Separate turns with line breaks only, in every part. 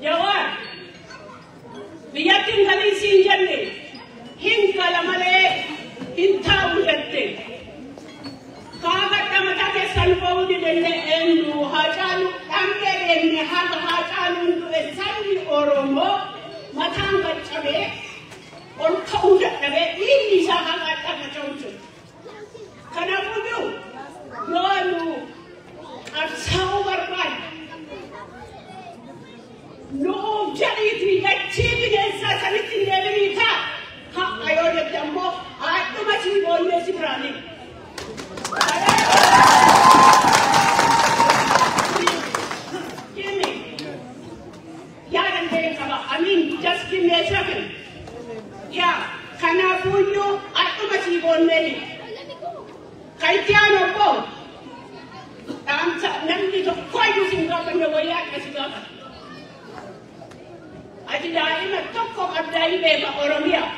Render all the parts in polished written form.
Jawaar biyyatti hin galin siin jenne, hin gala malee hin taa'u jette. Kaakadha mataa keessan ba'uu didenne eenyu Haacaaluu dhabnee deemne. Haga Haacaaluun du'e sabni Oromoo mataan qaccabee ol ka'uu dadhabee dhiigni isaa haga adda faca'u jiru. Kanaafuyyuu yoo nu qabsaa'uu barbaanne, nuuf jedhiitii dachii bineensaa sanitti hin deebinii taa haqa yoo jette ammoo haadhuma sii boonnee si biraanii. Give me. Yaada illee qaba. I mean, just give me a second. Yaa, kanaafuyyuu haadhuma sii boonnee. Kan itti aanu obbo dhaamsa namni tokkoyyuu sin gaafanne wayyaa akkasi gaafata. Ati daa'ima tokko qabdaa hin beeka Oromiyaa.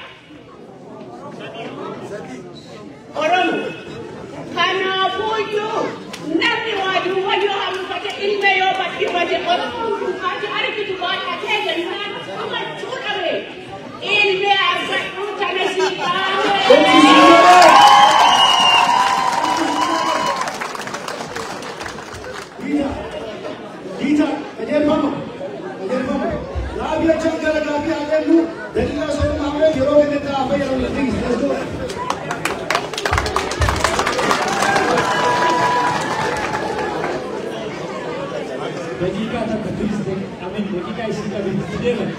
Oromo. Kanaafuyyuu namni waa duwwa yoo hammifate ilma yoo badhifate Oromoon kun ati argitu baay'atee jennaan dhumachuu dhabe. Ilmi argadhuu tana sii qaame.
Diita, Diita, qajeelfama, qajeelfama. Gaabii achi gara gaabii haa kennu, daqiiqaa 30 hafee yeroo kennetti haa fayyadamu. Please, let's go.
Daqiiqaa 1, please. Amin, daqiiqaa isii qabe itti deeman.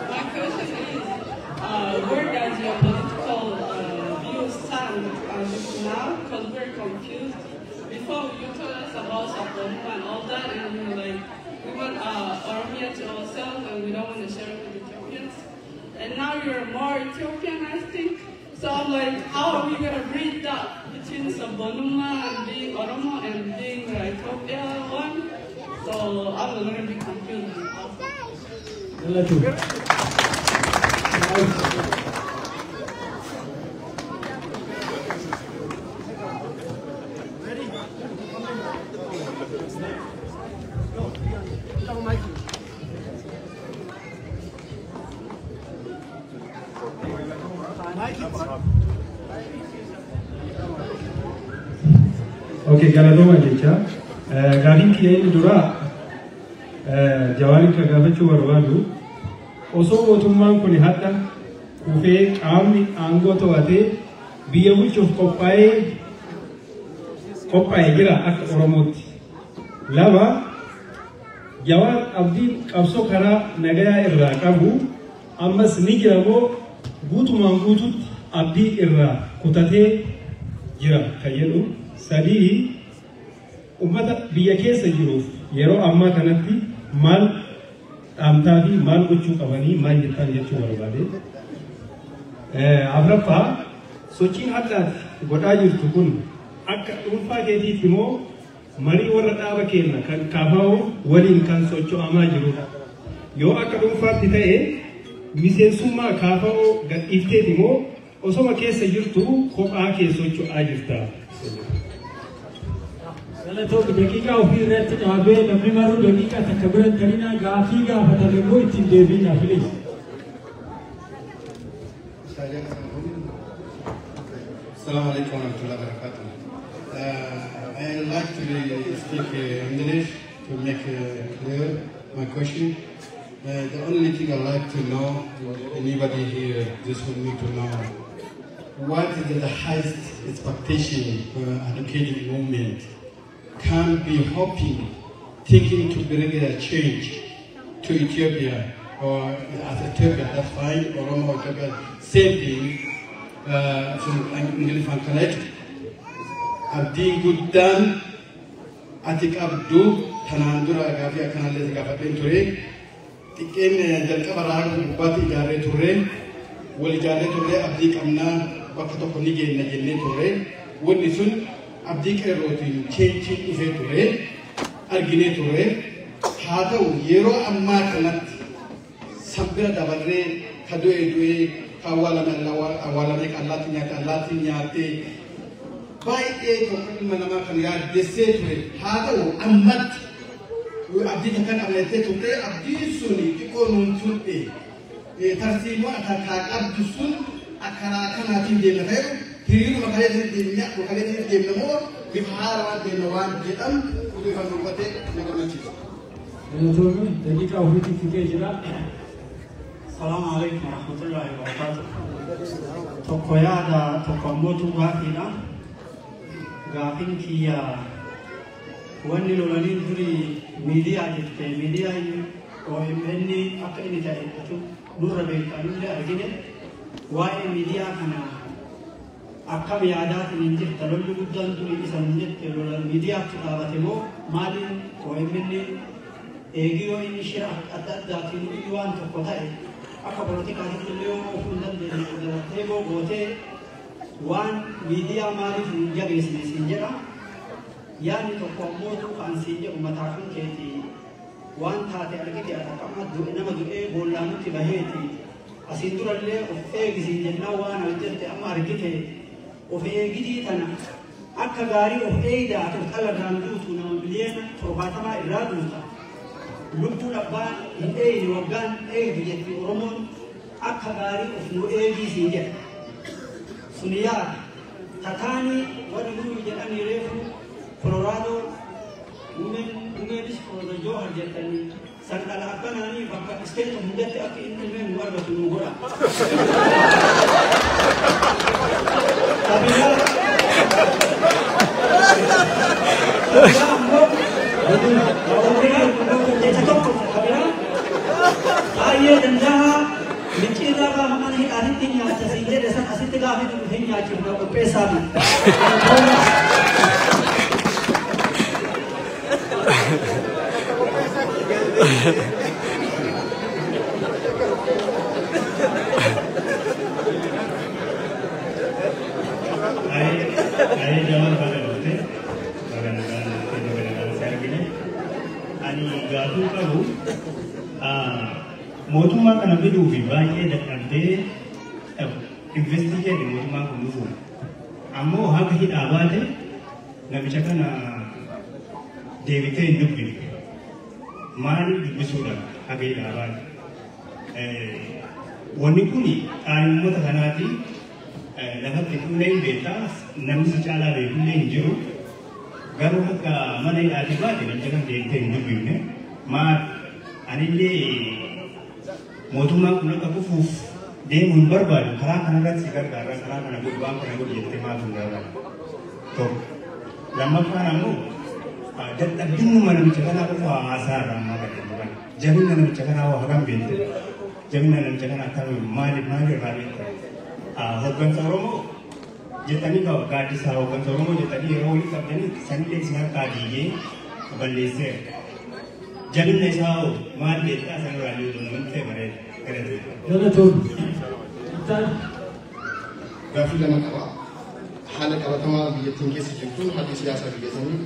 My question is, where does your political view stand as of now? Because we're confused. Before, you told us about Sabonummaa and all that, and we were like, we want Oromia to ourselves and we don't want to share it with Ethiopians. And now you're more Ethiopian, I think. So I'm like, how are we gonna bridge that between Sabonummaa and being Oromo and being Ethiopia one? So I'm a little bit confused.
Galatoomii.
Okay, galatooma jecha. Gaafiin kiyya inni duraa Jawaarin kan gaafachuu barbaadu, osoo mootummaan kun hadha kufee qaamni aangoo to'atee biyya bulchuuf qophaa'ee jira akka Oromootti. Lama, Jawaar abdiin qabsoo karaa nagayaa irraa qabu ammas ni jira moo guutumaan guututti abdii irraa kutatee jira kan jedhu. Sadii, ummata biyya keessa jiruuf yeroo ammaa kanatti maal dhaamtaa fi maal gochuu qabanii maal jettan jechuu barbaade. Afraffaa, sochiin hadhaati godhaa jirtu kun akka dhuunfaa keetiitti moo marii warra dhaaba keenya kan KFO waliin kan socho'amaa jirudha? Yoo akka dhuunfaatti ta'e, miseensummaa KFO gadhiifteeti moo osoma keessa jirtu kophaa kee socho'aa jirta?
Galatoomi. Daqiiqaa ofii irratti dhaabee namni maruu daqiiqaa 1 bira hin tarinaa, gaafii gaafatame immoo ittiin deebiinaa, please.
Assalamu alaikum warahmatullahi wabarakatuh. I like to speak English to make clear my question. The only thing I like to know, anybody here just want me to know, what is the highest expectation for educated movement can be hoping, thinking to bring a change to Ethiopia, or as Ethiopia, that's fine, Oromo, Ethiopia, same thing, from English and connect. Abdiin guddaan ati qabdu tanaan dura gaafii akkanallee si gaafadheen ture. Xiqqeen jalqaba irraa haga gubbaatti ijaarree turre, wal ijaarree turre, abdii qabnaa bakka tokko ni geenna jennee turre. Wanni sun abdii qeerrootiin changeiin dhufee ture, arginee turre. Haa ta'u, yeroo ammaa kanatti san bira dabarree ka du'e du'ee Awwaalamee allaatti nyaate allaatti nyaate baay'ee tokko ilma namaa kan yaaddessee ture haa ta'u ammatti abdii takkan amalettee turte abdiin sun xiqqoo nuun turte tarsiimoo akka qabdu sun akkanaa kanaatiin deemna ta'e hiriiruma kaleessa deemne akkuma kaleessa deemna moo bifa haarawaan deemna waan jedhamu utuu ifan dubbatee na gammachiisa.
Galatoomii daqiiqaa ofiitti fixee jira.
Salaamu alaikum warahmatullahi wabarakatuh. Tokko yaada tokko ammoo gaafiidha. Gaafiin kiyya wanni lolaniin durii miidiyaa jette miidiyaa OMN akka inni ta'e nurra beektanillee argine waa'ee miidiyaa kana akkam yaadaatiin hin jirta lolli guddaan durii isa hin jette lola miidiyaatti dhaabate moo maaliin OMN eegiyoo inni shira adda addaatiin inni waan tokko ta'e akka poolitikaatitti illee yoo oofuu hin dandeenye dabartee moo gootee waan miidiyaa maaliif hin jabeessine siin jedha. Yaadni tokko ammoo kan siin jedhu mataa kan keeti waan taate argite ati amma nama du'ee boollaanutti baheeti asiin durallee of eegisiin jennaan waan hojjette amma argite of eegidii tana akka gaarii of eegdaa ati of dhalarraan duutu nama miliyoona 70 irraa duuta. Lubbuun abbaan hin eeyne waggaan eegdu jetti Oromoon akka gaarii of nu eegii siin jedha. Sun yaada. Tataanii warri nuyi jedhanii reefu Colorado womenis for the Johar jettanii san dhala akkanaanii bakka isteeta hundatti akka inni ilmee nu argatu nu godha. Tabiraa ammoo jecha tokko kabiraa baay'ee danda'a micciirraa gaafa mana hidhaatitti hin nyaachisa siin jedhe san asitti gaafa inni dhufe hin nyaachifna qopheessaati.
Ayee Jawaar baga dhufte baga nagaan dhuftee baga nagaan si argine. Ani gaafuu qabu mootummaa kana fiduuf baay'ee dadhabdee investigeeti mootummaan kun dhufuuf. Ammoo haga hidhaa baate namicha kana deebitee hin dubbifne. Maaliif dubbisuudha haga hidhaa baate? Wanni kun qaanii uummata kanaati lafatti fuullee hin beektaa namni si caalaa beekullee hin jiru. Garuu akka mana hidhaatii baate namicha kana deebitee hin dubbifne. Maal anillee mootummaan kun akka kufuuf deemu hin barbaadu karaa kanarratti si gargaara karaa kana godhu waan kana godhu jettee maaf hin gargaaru. Tokko. Lammaffaan ammoo dadhabbinnuma namicha kanaa qofa haasaa irraa ammaa kan jennu kana. Jabina namicha kanaa hoo hagam beekte? Jabina namicha kanaa akkamiin maali maali irraa beekte? Hooggansa Oromoo jettanii gaaddisaa hooggansa Oromoo jettanii yeroo walitti qabdanii sanillee isin harkaa diigee balleesseera. Jabina isaa hoo maal beektaa sanirraa illee otoo namni ta'e bareeda.
Galatoomii.
Gaaffii lama qaba. Haala qabatamaa biyyattiin keessa jirtuun haalli siyaasaa biyya sanii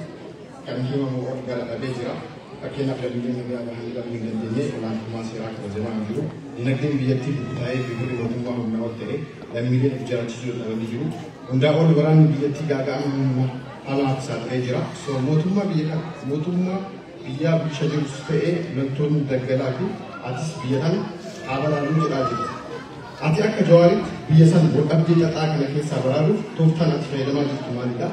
kan himamu ol gara dhabee jira. Fakkeenyaaf lammiileen nagaa bahanii dhabuu hin dandeenye olaantummaa seeraa kabajamaa hin jiru. Dinagdeen biyyattii bukkutaa'ee biyyoonni mootummaa humnaa ol ta'e lammiileen of jiraachisuu dhabanii jiru. Hundaa ol waraanni biyyattii gaaga'ama hamaaf saaxilee jira. So mootummaa biyya kana mootummaa biyyaa bulchaa jirus ta'ee loltoonni daggalaa fi atis biyya kana haa baraaruu jedhaa jirti. Ati akka Jawaaritti biyya sana waldhabdee xaxaa kana keessaa baraaruuf tooftaan ati fayyadamaa jirtu maalidha?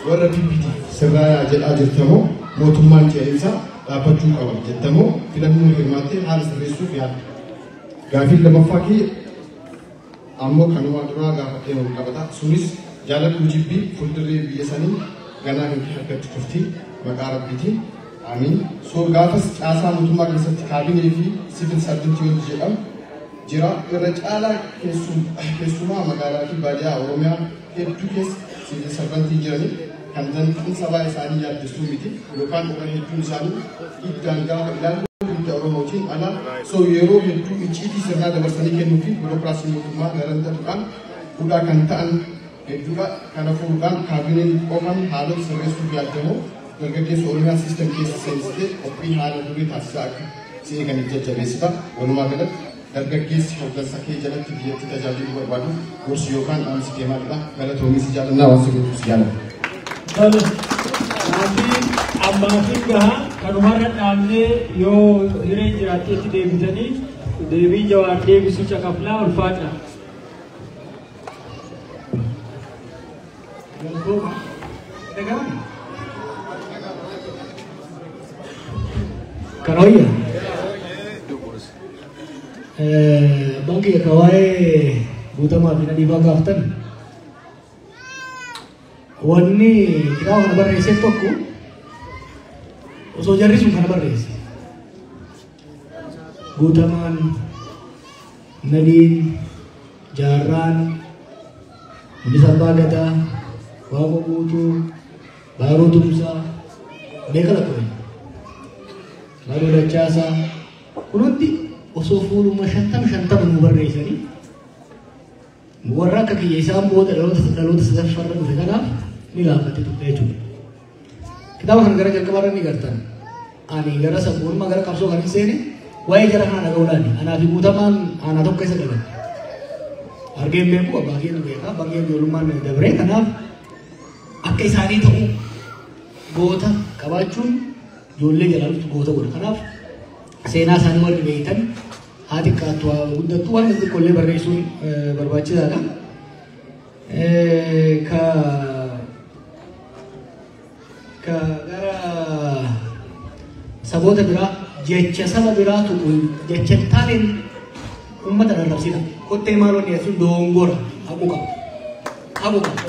Warra PPT sirraa jedhaa jirtamoo mootummaan ce'umsaa dhaabbachuu qaba jettamoo filannoo hirmaattee haala sirreessuuf yaadda? Gaaffiin lammaffaa kiyya ammoo kanuma duraa gaafadhee wal qabata. Sunis jaaladhu jibbii fuulduree biyya sanii ganaa kan harkatti kufti maqaa rabbiitiin. Amiin. So gaafas caasaa mootummaa keessatti kaabinee fi civil servantii wanti jedhamu jira. Irra caalaa keessumaa magaalaa fi baadiyyaa Oromiyaa hedduu keessa civil servantii jiranii kan danfin sabaa isaanii yaaddessuu miti yookaan irra hedduun isaanii hiddaan gaafa ilaallu hidda Oromootiin ala. So yeroo hedduu icciitii sirnaa dabarsanii kennuu fi biirokiraasii mootummaa daran ta'uudhaan hudhaa kan ta'an hedduudha. Kana furuudhaan kaabineen qofaan haalota sirreessuuf yaadamu dargaggeessa Oromiyaa system keessa seensitee qophii haala durii taasisaa akka si eeganiif jajjabeessita. Walumaa galatti Dargaggeessi hoggansa kee jalatti biyyatti tajaajiluu barbaadu gorsi yookaan dhaamsi kee maalidha? Galatoomii, si jaalannaa, waan si gochuuf si jaalladha.
Tole. Gaafii ammaafin gahaa kanumarra dhaabnee yoo hireen jiraatteetti deebitanii deebii Jawaar deebisuu caqafnaa, ulfaadha.
Galatooma. Dhaga'ama? Kan wayya? Abbaan kiyya ka waa'ee Guutamaa fi Nadhiifaa gaaftan, wanni kitaaba kana barreesseef tokko osoo jarri sun kana barreesse. Guutamaan, Nadiin, Jaarraan, Mul'isa Abbaa Gadaa, Waaqoo Guutuu, Baaroo Tumsaa, meeqa lakkoofne? Baaroo Dachaasaa, kun hundi osoo fuuluma 50 50 nu barreessanii warra akka kiyya isaan booda dhaloota sadaffaarra dhufe kanaaf ni laaffate ture jechuudha. Kitaaba kana gara jalqabaarra ni gartan. Ani gara sabboonummaa, gara qabsoo kan hin seene waa'ee jara kana dhaga'uudhaani. Anaa fi Guutamaan aanaa tokko keessa dhalan. Argeen beeku, abbaa keenya beeka, abbaan keenya ijoollummaan dabree, kanaaf akka isaanii ta'uu goota qabaachuun ijoollee jalaa dhuftu goota godha. Kanaaf seenaa isaanii warri beektan haa xiqqaattu haa guddattu waan xixiqqoollee barreessuun barbaachisaadha. Ka gara saboota biraa, jecha saba biraa tuqu, jecha hin taaneen uummata rarrabsina. Kottee maaloo dhiyeessuun dogongora, haquu qaba. Haquu qaba.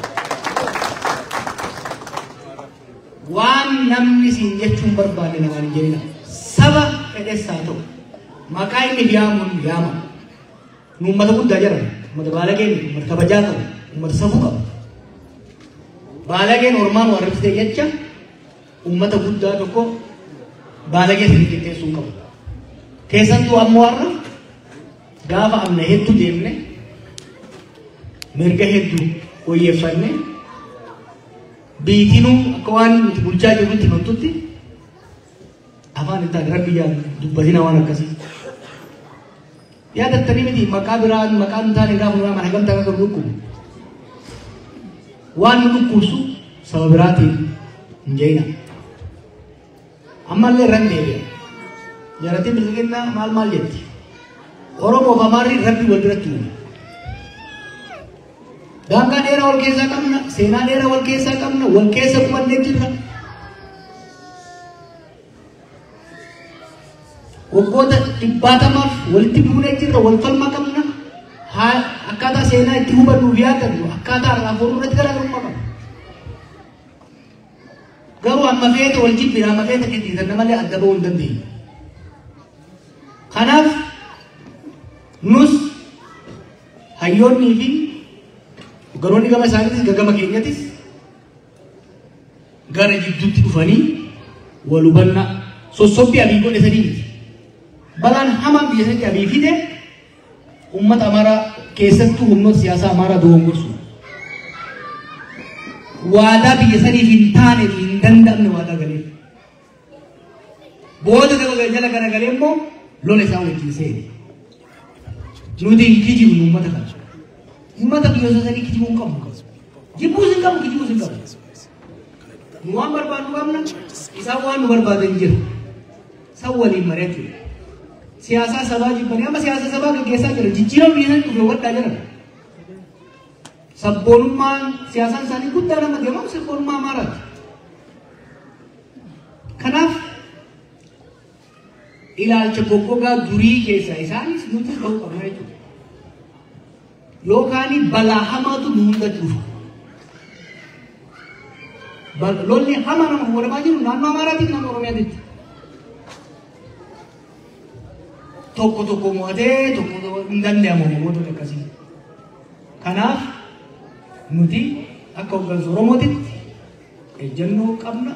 Waan namni siin jechuun barbaanne namaan hin jedhina. Saba fedhes haa ta'u. Maqaa inni yaamuun yaama. Nu uummata guddaa jedhama. Uummata baalagee miti, uummata kabajaa qabu, uummata safuu qabu. Baalageen ormaan waan arrabsite jecha uummata guddaa tokko baalagee sirrii qixxeessuu hin qabu. Keessattuu ammoo har'a gaafa amna hedduu deemne, mirga hedduu fooyyeffanne, biitinuu akka waan nuti bulchaa jirrutti himamtutti afaan hin taane rabbi jaan dubbatina waan akkasii. Yaadattanii miti, maqaa biraan maqaan hin taane gaafa nu yaaman hagamtaa akka nu dhukkubu. Waan nu dhukkubsu saba biraatiin hin jeeyina. Ammallee irra hin deebi'a. Jarattiin bilxiginnaa maal maal jetti? Oromoo fi Amaarri rabbi wal biratti uume. Daangaa dheeraa wal keessaa qabna, seenaa dheeraa wal keessaa qabna, wal keessa qubannee jirra. Waggoota dhibbaatamaaf walitti buunee jirra, wal falma qabna. Akkaataa seenaa itti hubannuuf yaadannu akkaataa har'aa boruu irratti garaagarummaa qabna. Garuu amma feete wal jibbina, amma feete qixxiisanna malee adda ba'uu hin dandeenyu. Kanaaf nus hayyoonnii fi hogganoonni gama isaaniitis gama keenyatis gara jidduutti dhufanii wal hubannaa sossobbii Abiy godhe sanii miti. Balaan hamaan biyya sanitti Abiy fide uummata Amaaraa, keessattuu humnoota siyaasaa Amaaraa dogongorsu. Waadaa biyya saniif hin taane fi hin danda'amne waadaa galee. Booda jala garagalee immoo lola isaa wajjin seene. Nuti hin kijibnu uummata kana. Uummata biyya sanii kijibuu hin qabnu. Jibbuus hin qabu, kijibuus hin qabu. Nu waan barbaadnu qabna, isaan waan nu barbaadan jira. San waliin mari'achuudha. Siyaasaa sabaa jibbanii amma siyaasa sabaa gaggeessaa jira. Jijjiirama biyya sanii dhufe hubadhaa jiran. Sabboonummaan siyaasaan isaanii guddaa nama deemamu sabboonummaa Amaaraati. Kanaaf ilaalcha goggogaa durii keessaa isaanis nutis bahuu qabna jechuudha. Yookaan balaa hamaatu nu hundatti dhufa. Lolli hamaa nama godhamaa jiru naannoo Amaaraatiif naannoo Oromiyaatitti. Tokko tokko mo'atee tokko tokko hin danda'amu mootonni akkasii. Kanaaf nuti akka hooggansa Oromootitti ejjennoo qabna,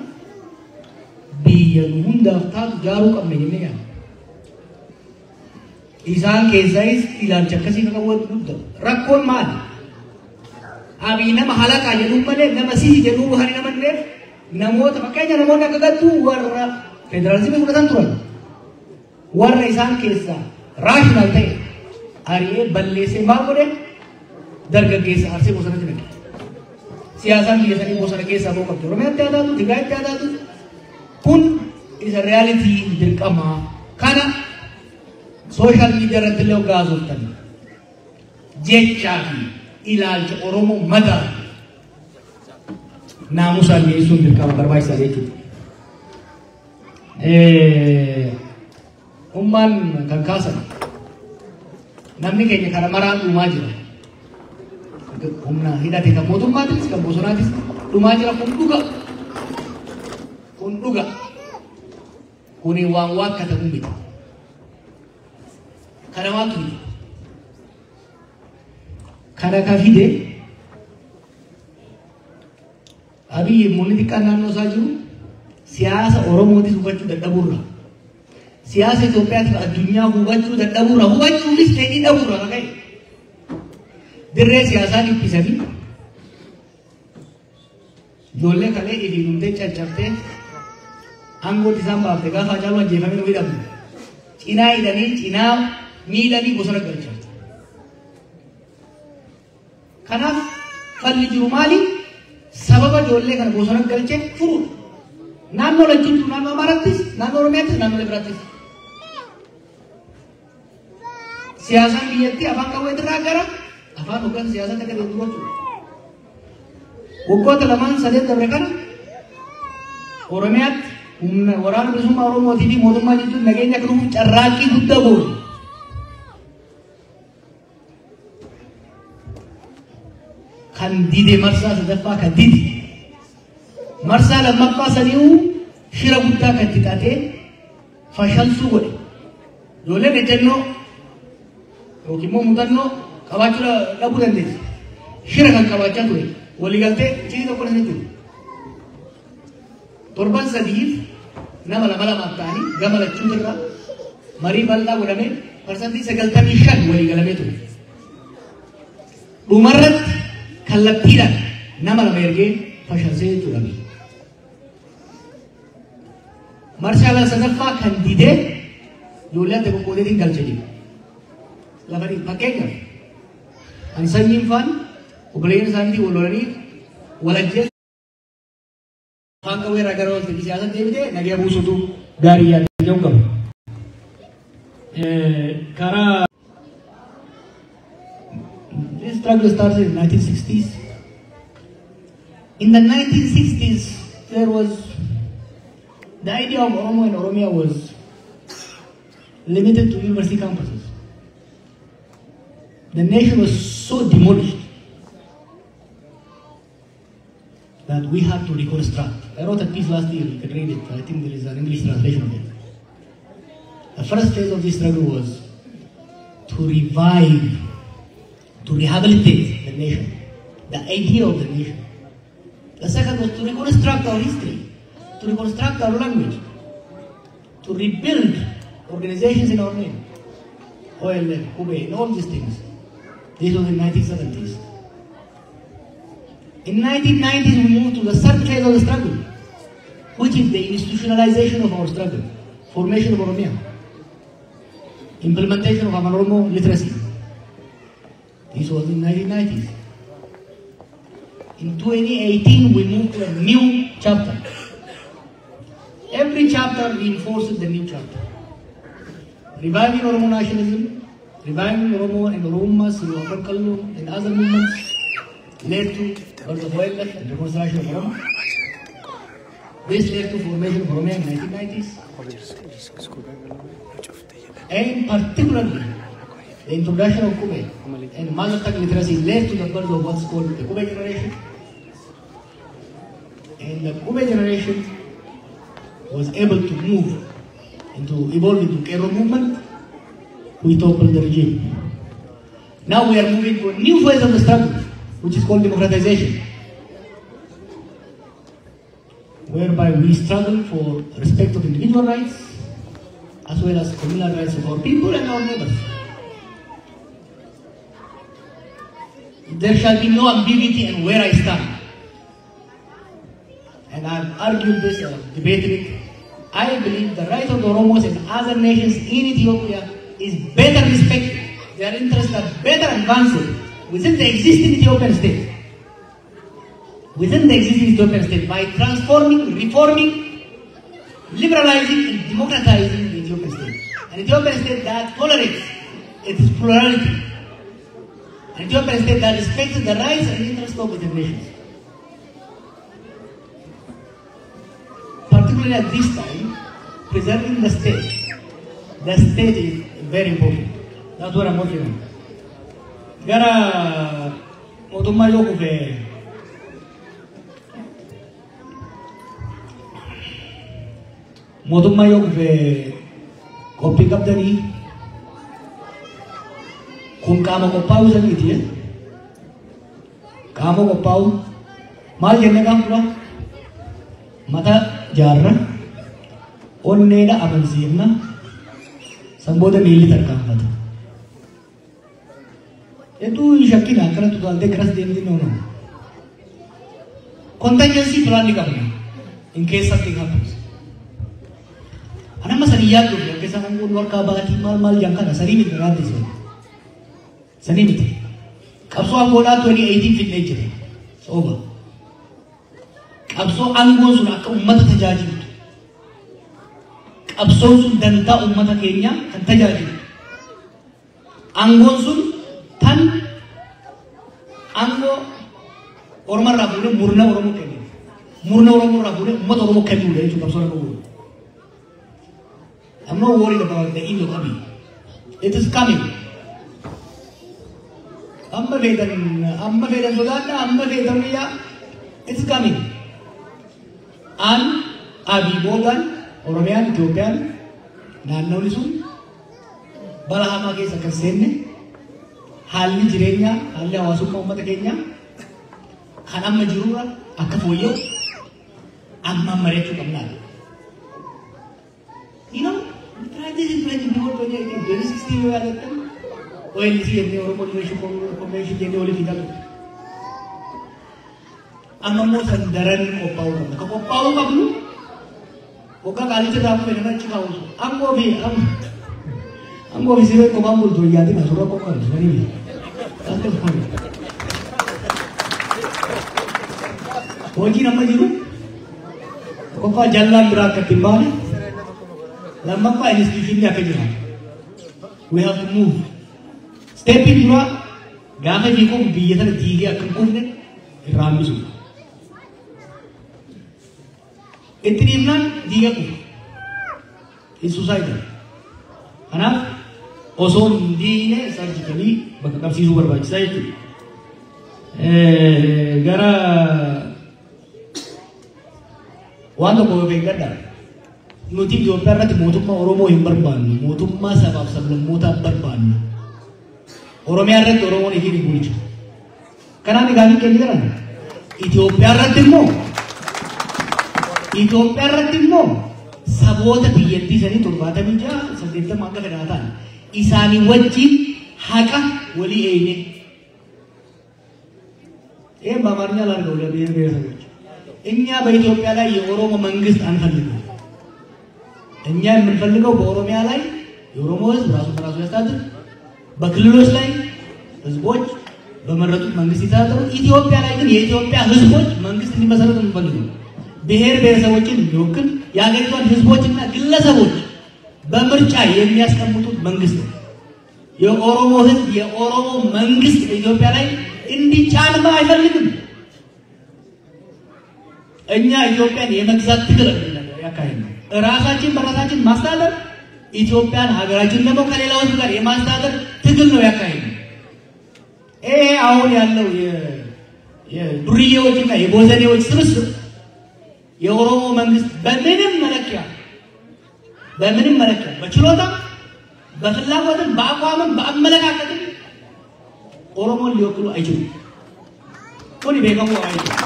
biyya nu hundaaf taatu ijaaruu qabna jennee yaadna. Isaan keessaayis ilaalcha akkasii kan qabu guddaa. Rakkoon maali? Abiy nama halaqaa jedhuun malee nama sii jedhuu waan hin amanneef, namoota fakkeenya namoonni akka gattuu warra federaalizimii fudhatan turan. Warra isaan keessaa rational ta'e Ari'ee balleessee maal godhe dargaggeessa Arsee bosonatti naqe. Siyaasaan biyya sanii bosona keessaa ba'uu qabdi. Oromiyaatti haa taatu, Tigraayitti haa taatu, kun isa reality dirqamaa. Kana social media irratti illee hoggaa haasoftan jechaa fi ilaalcha Oromoo madaalu naamusaan dhiyeessuun dirqama barbaachisaa jechuudha. Ummaan kan kaasan namni keenya kana maraan dhumaa jira. Humna hidhate kan mootummaatis kan bosonaatis dhumaa jira. Kun dhuga. Kun dhuga. Kuni waan waakkatamu miti. Kana maaltu fide? Kana ka fide Abiyyi murni xiqqaan naannoo isaa jiru siyaasa Oromootis hubachuu dadhabuurra, siyaasa Itoophiyaatiif addunyaa hubachuu dadhabuurra, hubachuufis fedhii dhabuurra kan ka'e dirree siyaasaa dhiphisanii ijoollee kalee ifiin humtee caccabtee aangootti isaan baafte gaafa Hacaaluu ajjeefamee nu hidhamne cinaa hidhanii cinaa miidhanii bosona galchan. Kanaaf falli jiru maali? Sababa ijoollee kana bosona galchee furuudha. Naannoo lachuutu, naannoo Amaarattis, naannoo Oromiyaattis, naannoo biraattis. Siyaasaan biyyattii afaan qawweetirraa gara afaan hoggansa siyaasaa akka deemtu gochuudha. Waggoota lamaan sadeen dabre kana Oromiyaatti humna waraana bilisummaa Oromootii fi mootummaa jechuun nageenya akka dhufuuf carraaqqii guddaa goone. Kan dide marsaa sadaffaa kan dide. Marsaa lammaffaa sanii'uu shira guddaa kan itti xaxee fashalsuu godhe. Ijoolleen ejjennoo yookiin immoo muuxannoo qabaachuu dhabuu dandeessi. Shira kan qabaachaa ture waliigaltee citii tokko na jechuudha. Torban 3f nama lama lamaaf ta'anii gama lachuutirra marii bal'aa godhamee 95% walii galamee ture. Dhumarratti kallattiidhaan nama lama ergee fashalsee jechuudha. Marsaa sadaffaa kan didee ijoollee adda qoqqoodeetiin galche jiru. Lafa fakkeenyaaf ani sanyiin faan obboleeyyan isaaniitiin wal lolanii wal ajjeesu afaan qawwee irraa gara waltajjii siyaasaa deebitee nagaya buusuutu gaarii yaada jedhu qaba.
Karaa
This struggle started in the 1960s. In the 1960s, there was the idea of Oromo and Oromia was limited to university campuses. The nation was so demolished that we had to reconstruct. I wrote a piece last year, you can read it. I think there is an English translation of it. The first phase of this struggle was to revive, to rehabilitate the nation, the idea of the nation. The second was to reconstruct our history, to reconstruct our language, to rebuild organizations in our name, OLF, Qubee, and all these things. This was in 1970s. In 1990s, we moved to the third phase of the struggle, which is the institutionalization of our struggle, formation of Oromia, implementation of Afaan Oromo literacy. This was in 1990s. In 2018, we moved to a new chapter. Every chapter reinforces the new chapter. Reviving Oromo nationalism, reviving Oromo and Oromas through Afran Qallo and other movements led to birth of OLF and reconstruction of Oromo. This led to formation of Oromia in 1990s. And particularly, the introduction of Qubee and mother tongue literacy led to the birth of what's called the Qubee generation. And the Qubee generation was able to move and to evolve into Qeerroo movement, we toppled the regime. Now we are moving to a new phase of the struggle, which is called democratization, whereby we struggle for respect of individual rights, as well as communal rights of our people and our neighbors. There shall be no ambiguity in where I stand. And I've argued this, I've debated it. I believe the right of the Oromos and other nations in Ethiopia is better respected Their interests are better advanced within the existing Ethiopian state. Within the existing Ethiopian state by transforming, reforming, liberalizing and democratizing the Ethiopian state. An Ethiopian state that tolerates its plurality. An Ethiopian state that respects the rights and interests of its nations. Particularly at this time, preserving the state is very important. That's what I'm working on. Gara mootummaa yoo kufe mootummaa yoo kufe qophii qabdanii kun qaama qophaa'uu saniiti. Qaama qophaa'u maal jennee qaama dura mata jaarra onneedha amansiifna san booda miilli tarkaanfata. Hedduu shakkina akkanatti utaaltee garas deemti no no. Contingency plan ni qabna in case something happens. Anamma sanii yaaddu akka isaan aangoon warqaa baatii maal maal jaan kana sanii miti raaddi sun. Sanii miti. Qabsoo aangoodhaa 2018 fidnee jira. It's over. Qabsoo aangoon sun akka uummata tajaajiltu. Qabsoon sun dantaa uummata keenyaa kan tajaajilu. Aangoon sun tan aangoo Oromoo irraa fuudhee murna Oromoo kennu. Murna Oromoo irraa fuudhee uummata Oromoo kennuudha jechuudha qabsoon akka godhu. I'm not worried about the end of Abiy. It is coming. Amma feetan sodaadha, amma feetan biyya. It's coming. An Abiy boodaan Oromiyaan, Itoophiyaan naannoonni sun bara hamaa keessa kan seenne haalli jireenyaa, haalli hawaasummaa uummata keenyaa kan amma jirurra akka fooyya'u amma mari'achuu qabnaa. You know, we tried this in 2018, 2016 yoo yaadattan OLC jennee Oromoo Liberation Convention jennee olii fidaa turre. Amma immoo san daran qophaa'uu qabna. Kan qophaa'uu qabnu waggaa qaalicha irraa fuudhee nama achi kaa'uusu. Aangoo fi siree kophaan bultu hin yaadin asirra qophaa'u sanii miti. Hojiin amma jiru tokkoffaa jallaan biraa akka ittiin baane lammaffaa institutionii akka jiraatu. We have to move. Steppiin dura gaafa fiiguun biyya tana diigee akka hin kufne irraa hambisu. Itti dhiibnaan diigee kufa. It's suicidal. Kanaaf osoo hin diine surgically bakka qabsiisuu barbaachisaa jechuudha. Gara waan tokko of eeggadhaa. Nuti Itoophiyaa irratti mootummaa Oromoo hin barbaannu. Mootummaa sabaaf sablammootaa barbaannu. Oromiyaa irratti Oromoon ifiin hin bulchu. Kanaaf gaafiin keenya jiran Itoophiyaa irratti immoo saboota biyyattii sanii 76 80 hanga fedhaa ta'an isaanii wajjin haqa walii eeyne. ይሄን በአማርኛ ላድርገው ለብሔር ብሔረሰቦች። እኛ በኢትዮጵያ ላይ የኦሮሞ መንግስት አንፈልግም። እኛ የምንፈልገው በኦሮሚያ ላይ የኦሮሞ ህዝብ ራሱን በራሱ ያስተዳድር፣ በክልሎች ላይ ህዝቦች በመረጡት መንግስት ይተዳደሩ። ኢትዮጵያ ላይ ግን የኢትዮጵያ ህዝቦች መንግስት እንዲመሰረት የምንፈልገው ብሔር ብሔረሰቦችን የሚወክል የሀገሪቷን ህዝቦችና ግለሰቦች በምርጫ የሚያስቀምጡት መንግስት ነው። የኦሮሞ ህዝብ የኦሮሞ መንግስት በኢትዮጵያ ላይ እንዲጫንማ አይፈልግም። እኛ ኢትዮጵያን የመግዛት ትግል ያካሄድነው ራሳችን በራሳችን ማስተዳደር፣ ኢትዮጵያን ሀገራችን ደግሞ ከሌላው ህዝብ ጋር የማስተዳደር ትግል ነው ያካሄድነው። ይሄ አሁን ያለው የዱርዬዎችና የቦዘኔዎች ስብስብ የኦሮሞ መንግስት በምንም መለኪያ በችሎታ በፍላጎትም በአቋምም በአመለካከትም ኦሮሞን ሊወክሉ አይችሉም። ኩኒ ቤከሙ አይችሉም።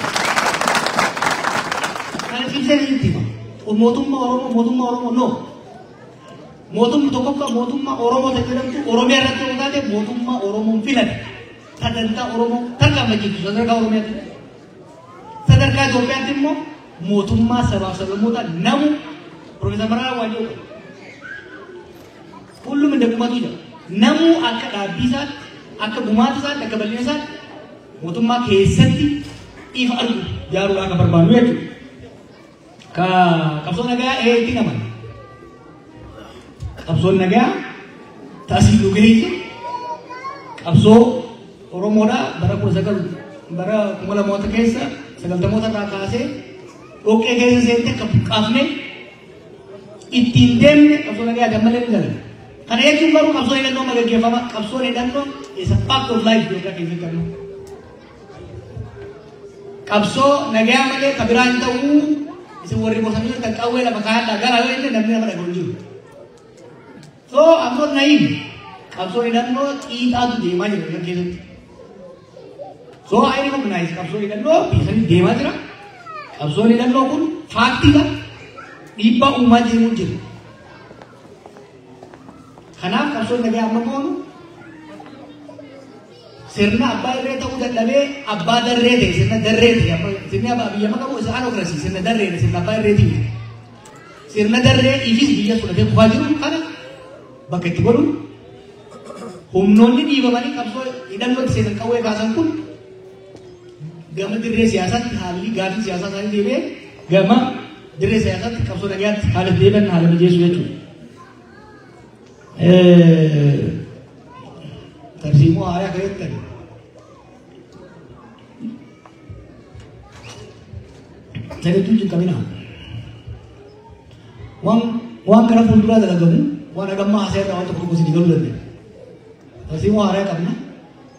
Mootummaa Oromoo mootummaa Oromoo no. Mootummaa tokkoffaa mootummaa Oromoo jedhamtu Oromiyaa irratti yoo taate mootummaa Oromoon filate. Sadarkaa Oromoo tarkaanfachiisu sadarkaa Oromiyaatti. Sadarkaa Itoophiyaatti immoo mootummaa sabaaf sablammoota namu Profeesar Mararaa Waajjoo ሁሉም እንደ ቁመቱ ይላል። Namuu akka dhaabbii isaatti, akka gumaata isaatti, akka bal'ina isaatti mootummaa keessatti ifa argu ijaaruudhaan akka barbaannu jechuudha. Ka qabsoo nagaa eetti naman. Qabsoon nagaa taasii nu geesse qabsoo Oromoodhaa bara 19 bara 2000 keessa 90moota irraa kaasee dhoqqee keessa seente akka buqqaafne ittiin deemne qabsoo nagaa dammalee ni dalaga. Kana jechuun garuu qabsoon hidhannoo ma gaggeeffama. Qabsoon hidhannoo is a fact of life Itoophiyaa keessatti amma. Qabsoo nagaa malee ka biraa hin ta'uu, isin warri bosonii jirtan qawwee lafa kaa'adhaa gara yoo inni namni nama dhaga'u hin jiru. So I'm not naive. Qabsoon hidhannoo xiixaatu deemaa jira biyya keessatti. So I recognize qabsoon hidhannoo biyya sanii deemaa jira. Qabsoon hidhannoo kun factiidha. Dhiibbaa uumaa deemuu jira. Kanaaf qabsoon nagaa amma goonu sirna abbaa irree ta'uu dadhabee abbaa darree ta'e, sirna darree ta'e. Sirni abbaa biyya qabu isa anocracy, sirna darree, sirna abbaa irreetii miti. Sirna darree ifis biyya fudhatee kufaa jiru kana bakka itti godhu, humnoonni dhiibamanii qabsoo hidhannootti seenan, qawwee kaasan kun gama dirree siyaasaatti haalli gaafii siyaasaa isaanii deebi'ee gama dirree siyaasaatti qabsoo nagayaatti haala deebi'an haala mijeessu jechuudha. Tarsiimoo haaraa akka jettan sanittuu hin qabina. Waan gara fuulduraa dalagamu, waan hagammaa haasa'e irraa waan tokko tokko isin galuu danda'a. Tarsiimoo haaraa qabna.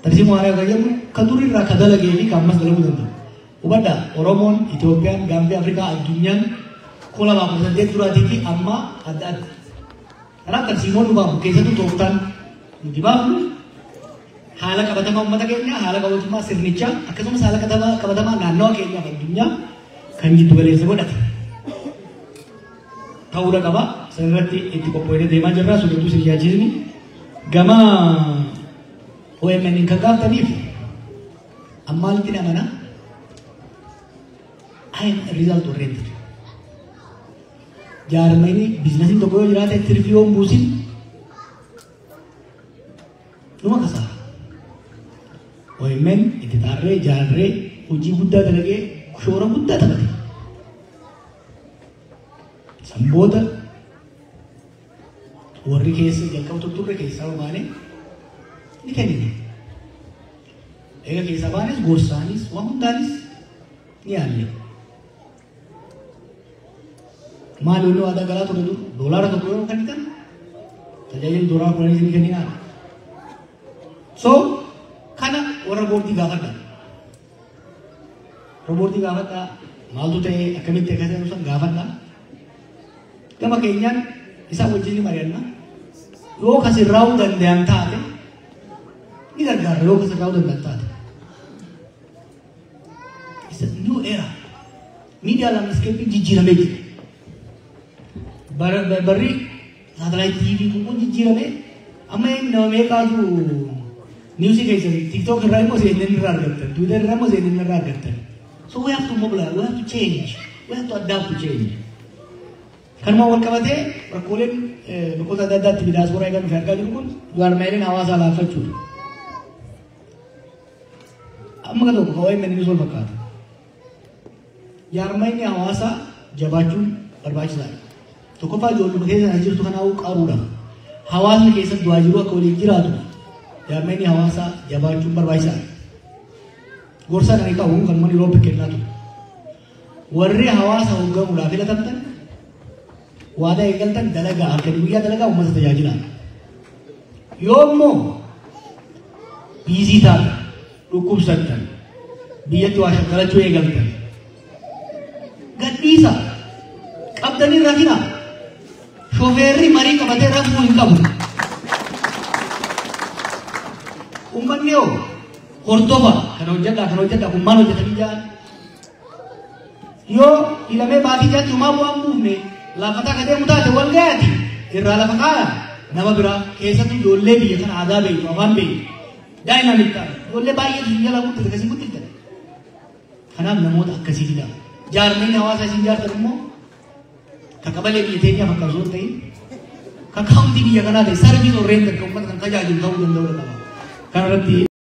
Tarsiimoo haaraa kan jennu kan durii irraa kan dalagee fi kan ammas dalaguu danda'u. Hubadhaa, Oromoon, Itoophiyaan, Gaanfi Afrikaa, addunyaan 2018 duraatii fi amma adda adda. Kanaaf tarsiimoon nu baafnu, keessattuu tooftaan nuti baafnu, haala qabatamaa uummata keenyaa, haala qabatamaa sirnichaa, akkasumas haala qabatamaa naannawa keenyaaf addunyaa kan jiddu galeessa godhate ta'uudha qaba. San irratti itti qophoonee deemaa jirra. Sun hedduu isin yaachisni. Gama OMN kan gaafataniif ammaalitti amana. I am result oriented. Jaarmayni businessiin tokko yoo jiraate tirfii yoo hin buusin dhuma kasaara. OMN itti taarree jaarree hojii guddaa dalagee shoora guddaa taphate. Sanboota warri keessa jalqaba turre keessaa baane ni kennine. Egaa keessaa baanes gorsaanis waan hundaanis ni yaalle. Maal inni waadaa galaa ture dur $1 yoo kennitan tajaajila $10 isin kenninaa. So kana warra boordii gaafadha. Warra boordii gaafadha, maaltu ta'e, akkamitti akka ta'e san gaafadha. Gama keenyaan isaan wajjin ni mari'anna. Yoo kasirraa'uu danda'an taate ni gargaara, yoo kasirraa'uu danda'an taate. It's a new era. Media landscape jijjiiramee jira. Barri satellite TV kun jijjiiramee amma nama meeqaatu newsii keessa TikTok irraa immoo CNN irraa argattan, Twitter irraa immoo CNN irraa argattan. So we have to mobilize, we have to change, we have to adapt to change. Kanuma wal qabatee rakkooleen bakkoota adda addaatti diiyaasporaa eegan nufi argaa jiru kun jaarmaaleen hawaasaa laaffachuudha. Amma kan tokko kan OMN wal fakkaata. Jaarmayni hawaasaa jabaachuun barbaachisaadha. Tokkoffaa ijoolluma keessa kan jirtu kanaafuu qaruudha. Hawaasni keessatti du'aa jiru akka waliin jiraatu jaarmayni hawaasaa jabaachuun barbaachisaadha. Gorsa kan qabu kan manni Yurooppii kennaa ture. Warri hawaasa hooggamuudhaaf filatamtan waadaa eegaltan dalagaa, halkanii guyyaa dalagaa, uummata tajaajilaa. Yoo immoo busy taatan, dhukkubsattan, biyyatti waa shakkalachuu eegaltan, gadhiisa qabdanii rafina. Shofeerri marii qabatee rafuu hin qabu. Uummanni yoo hordofa, kana hojjedhaa, kana hojjedhaa, kun maal hojjetanii ja'an. Yoo filamee baatii jaatti homaa bu'aan buufne laafataa ka deemu taate, wal gayaati irraa lafa kaaya nama biraa, keessattuu ijoollee biyya kana aadaa beektu, afaan beektu, dynamic ta'an, ijoollee baay'eetu isin jalaa guddate akkasii guddiftan. Kanaaf namoota akkasii fidaa. Jaarmeen hawaasa isin jaartan immoo ka qabalee biyya teenyaa fakkaatu osoo hin ta'in Ka county biyya kanaa ta'e, service oriented, kan uummata kan tajaajilu ta'uu danda'uu qaba. Kanarratti